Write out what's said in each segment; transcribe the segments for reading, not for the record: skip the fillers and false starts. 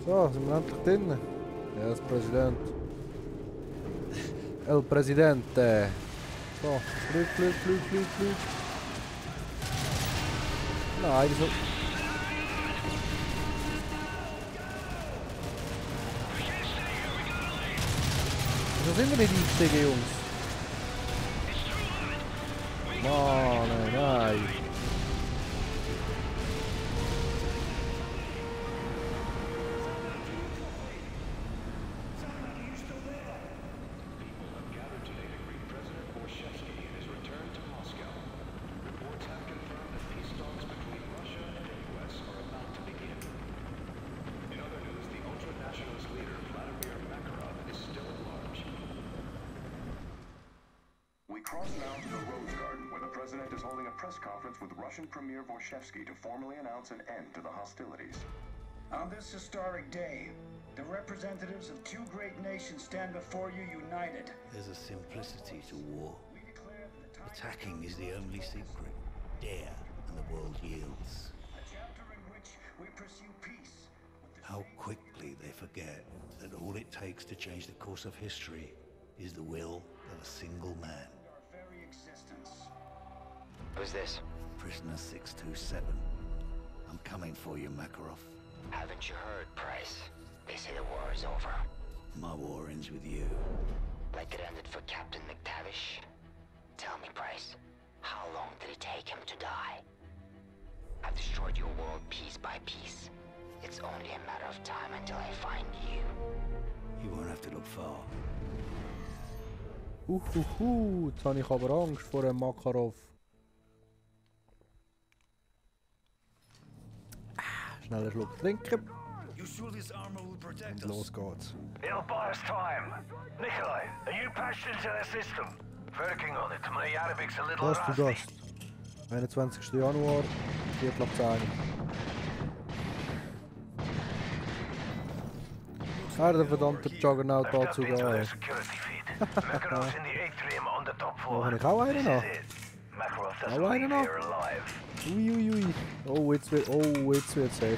So, sind wir endlich drin? Ja, das Präsident. El Presidente. So, flüg, flüg, flüg, flüg, flüg. Nein, wieso? Wieso sind wir nicht eingestiegen, Jungs? Mann, nein. To formally announce an end to the hostilities. On this historic day, the representatives of two great nations stand before you united. There's a simplicity to war. Attacking is the only secret. Dare, and the world yields. A chapter in which we pursue peace. How quickly they forget that all it takes to change the course of history is the will of a single man. Our very existence. Who's this? Prisoner 627. I'm coming for you, Makarov. Haven't you heard, Price? They say the war is over. My war ends with you. Like it ended for Captain McTavish? Tell me, Price, how long did it take him to die? I've destroyed your world piece by piece. It's only a matter of time until I find you. You won't have to look far. Jetzt habe ich aber Angst vor dem Makarov. Schneller Schluck trinken. Und los geht's. It'll buy us time. Nikolai, are you patched into their system? Working on it. My Arabic's a little Das du rusty. das. 21. Januar, 4:10. Der verdammte Juggernaut dazu gehen. Da habe ich auch einen noch. Auch einen noch. Ui. Oh, jetzt wird's safe.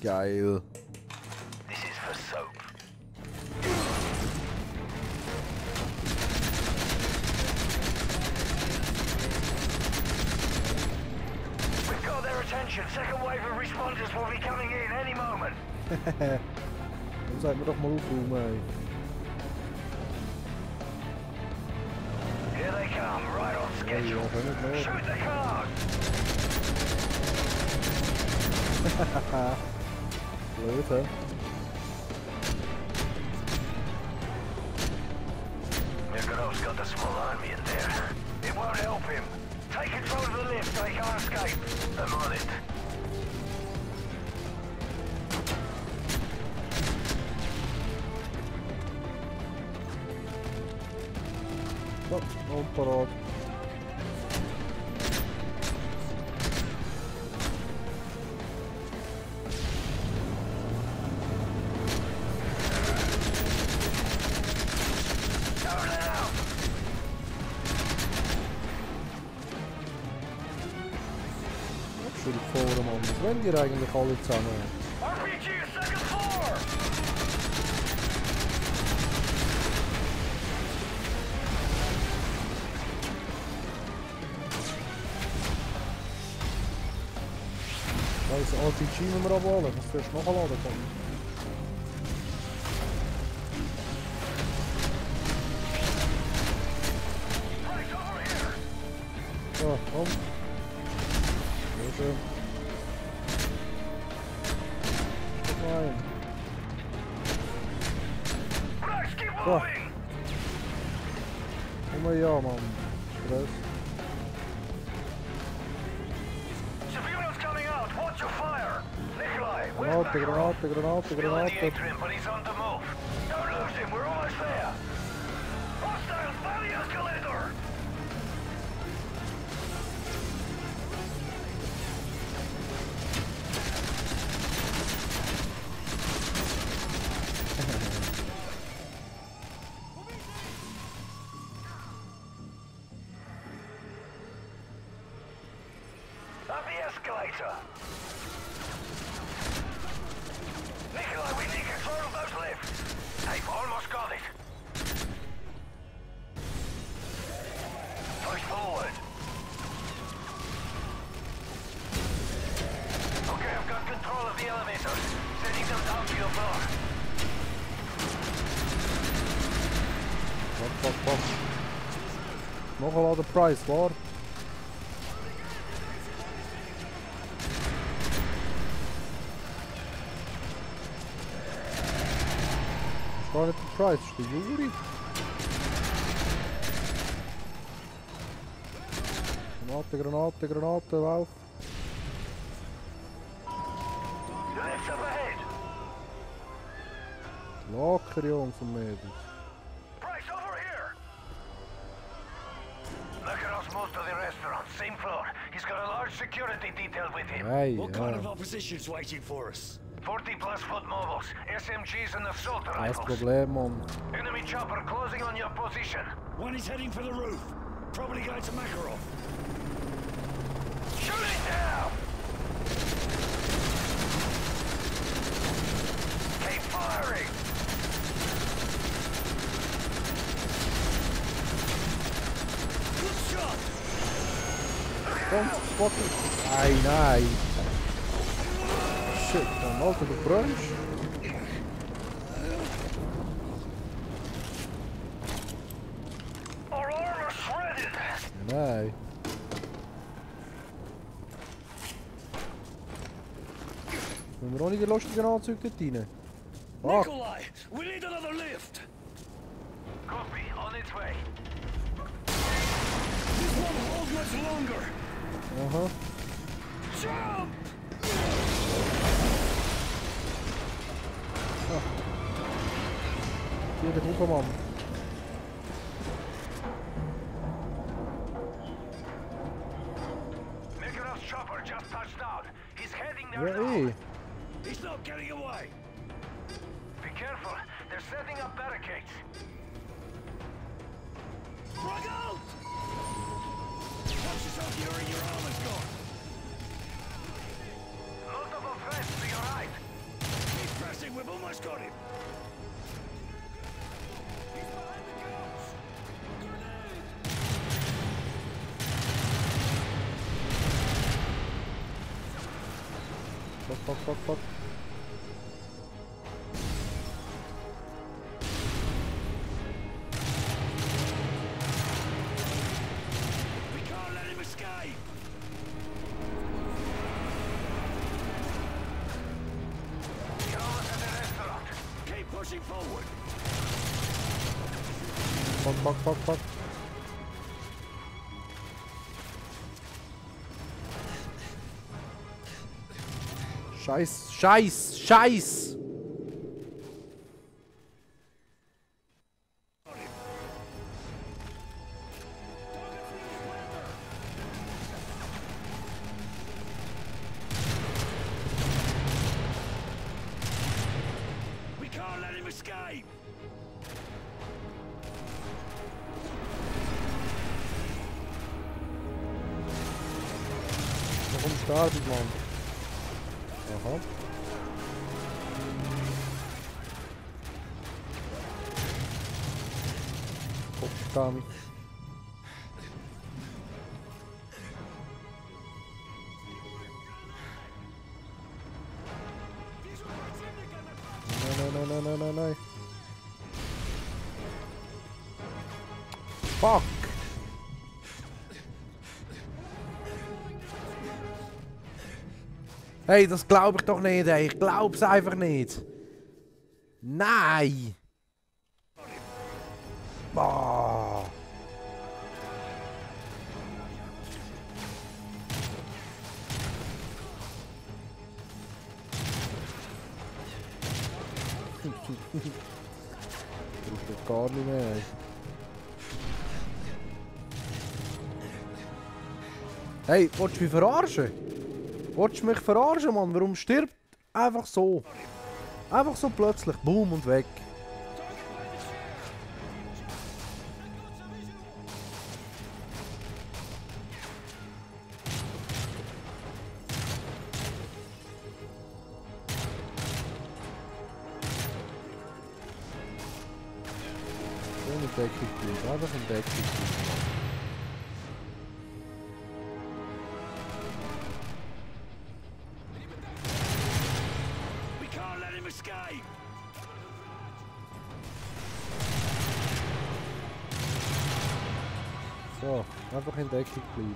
Geil. This is for soap. We've got their attention. Second wave of responders will be coming in any moment. Dann seid mir doch mal aufräumen, ey. Here they come, right on schedule. Shoot the cars! Blöd, hä? Nikolov's got the small army in there. It won't help him. Take control of the lift, they can't escape. I'm on it. Non parat. Schuld vor, Mann. Was wollen ihr eigentlich alle zusammen? RPG, second floor! Da ist RPG müssen wir abholen, das wirst du nachladen können. So, komm. Sehr schön. Nein. So. Komm mal ja, Mann. Stress. Civilians coming out, watch your fire! Nikolai, Granate. Still in the atrium, but he's on the move. Don't lose him, we're almost there. Hostiles, valley escalator! Up the escalator. Nikolai, we need control of those lifts. They've almost got it. Push forward. Okay, I've got control of the elevators. Sending them down to your floor. Fuck. Nogal de price, waar? Waar is de price? De Yuri? Granaten, lauf. Lifts up ahead. Locker, jongens en meisjes. Price, over here. Look across most of the restaurant, same floor. He's got a large security detail with him. Hey, What kind of opposition's waiting for us? 40+ foot mobiles, SMGs and assault dat is rifles. het probleem, man. Enemy chopper closing on your position. One is heading for the roof. Probably going to Makarov. Shoot it down! Keep firing! Good shot! Don't fucking... Nee. Shit, dan altijd de brunch. Our armor shredded! Nee. We hebben nog niet de lustige aanzug dit dienen. Fuck. Nikolai, we need another lift. Copy, on its way. This won't hold much longer. Jump! Hier de groepen, man. Makarov's chopper just touched down. He's heading Ja, there now. hé. He's not getting away. Be careful, they're setting up barricades. Frag out! Watch yourself, Yuri, your armor's gone. Multiple threats to your right. Keep pressing, we've almost got him. He's behind the couch. Grenade! Fuck. We can't let him escape. You're almost at the restaurant. Keep pushing forward. Fuck. Scheiß! We can't let him escape. Warum starb ich, man? Aha. Kopfstamm. Nein. Fuck! Hey, das glaube ich doch nicht, ey. Ich glaub's einfach nicht. Nein! Boah! Das ist gar nicht mehr. Hey, willst du mich verarschen? Willst du mich verarschen, Mann? Warum stirbt einfach so? Einfach so plötzlich, boom und weg. in Deckung bleiben. Einfach in Deckung bleiben. We can't let him escape! So, einfach in Deckung bleiben.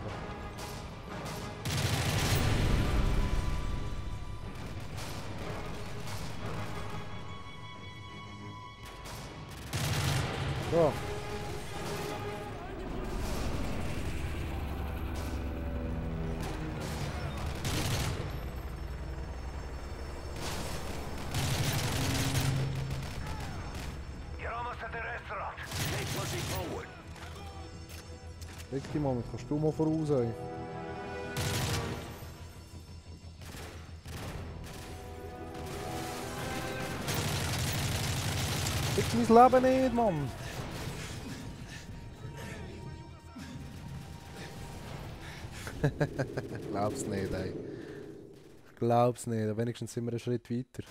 So. You're almost at the restaurant. Keep pushing forward. Richtig, Moment, kannst du mal voraus sein? Ich mein Leben nicht, Mann! Glaub's nicht, ey. Ich glaub's nicht, wenigstens sind wir einen Schritt weiter.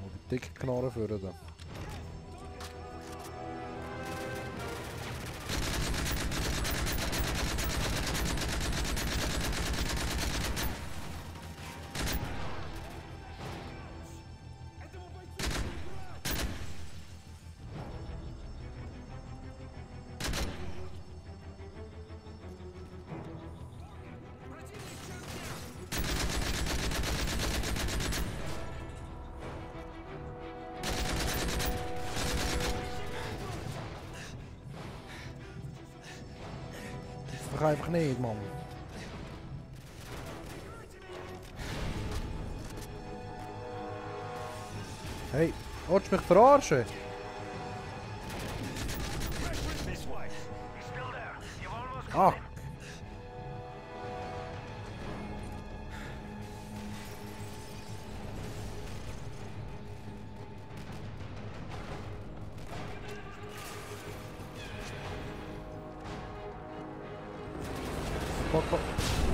Oh, die dicke Knarre führen da. Das doch einfach nicht, Mann. Hey, willst du mich verarschen? Pressure's this way. He's still there. You've almost Ah! got him.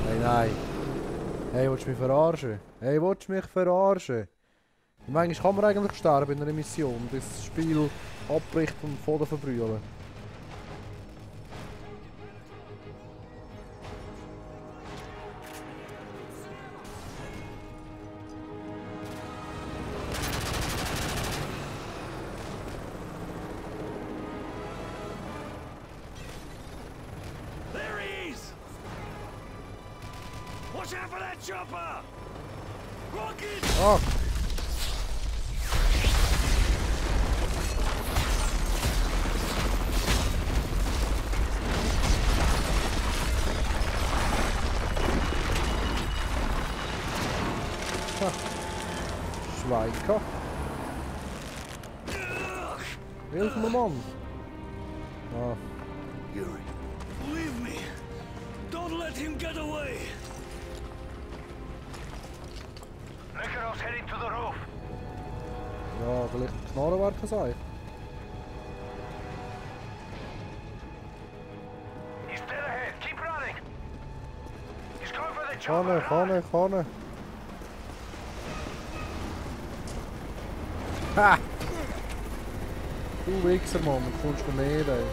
Nein, nein. Hey, willst du mich verarschen? Hey, willst du mich verarschen? Manchmal kann man eigentlich sterben in einer Mission, bis das Spiel abbricht und voll verbrüllen. There he is! Watch out for that chopper! Rocket! Ah! Schweika. Hilf mir, Mann! Ah. Yuri, leave me! Don't let him get away! Necros heading to the roof. Ja, vielleicht Knarrenwerker sein. He's dead ahead. Keep running. He's going for the Kanne, chopper. Kanne, Kanne. Ha! Du Wichser, Mann, du kommst mir nicht, ey.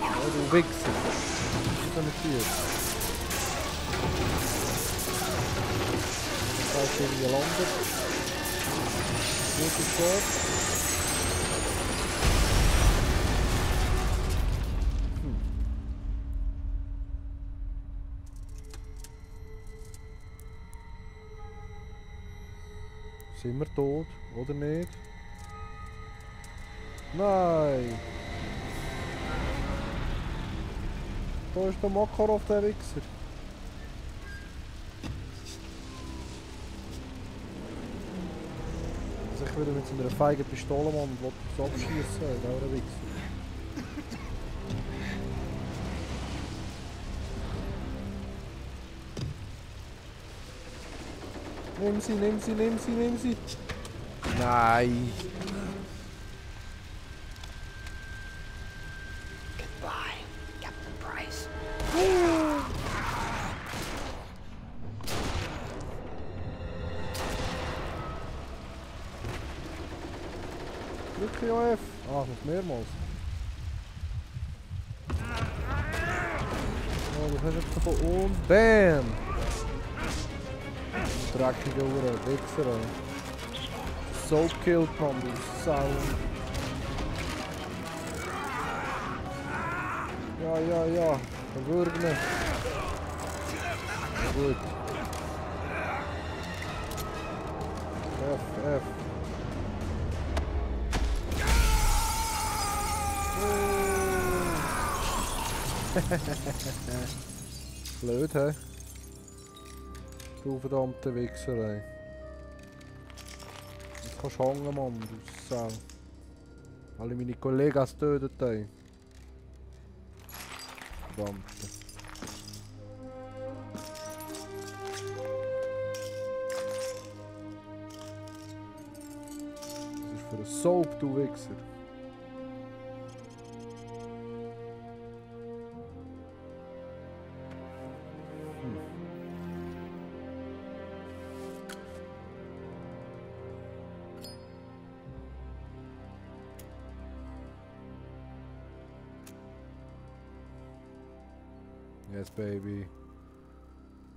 Oh, du Wichser. Was ist denn mit dir? Da ist irgendwie gelandet. Guter Start. Sind wir tot, oder nicht? Nein! Da ist der Makarov, der Wichser. Also ich wieder mit so einer feigen Pistole, Mann, und will uns abschießen, der Wichser. Nimm sie, nimm sie, nimm sie, nimm sie! Nein! Wirklich OF? Ah, ich muss mehrmals. Oh, das hast du jetzt davon. Und BAM! Dreckige Uhr, Wichser, ey. So gekillt, Mann, du Sau. Ja. Verwürgen. Ja, gut. F. Blöd, hä? Du verdammte Wichser, ey. Jetzt kannst du hängen, Mann, du Sau. Alle meine Kollegen tötet, ey. Verdammte. Das ist für ein Soap, du Wichser. Yes, baby.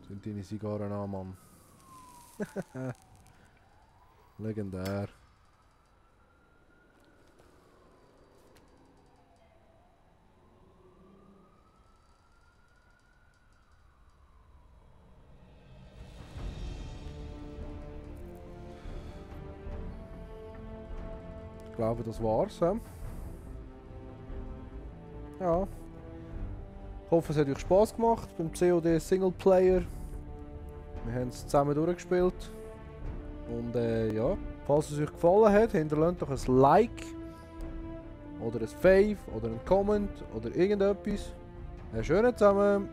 Sind deine Zigarren an, Mann. Legendär. Ich glaube, das war's. Ja. Ich hoffe, es hat euch Spass gemacht beim COD Singleplayer. Wir haben es zusammen durchgespielt. Und ja, falls es euch gefallen hat, hinterlasst doch ein Like. Oder ein Fave, oder ein Comment, oder irgendetwas. Schönen zusammen!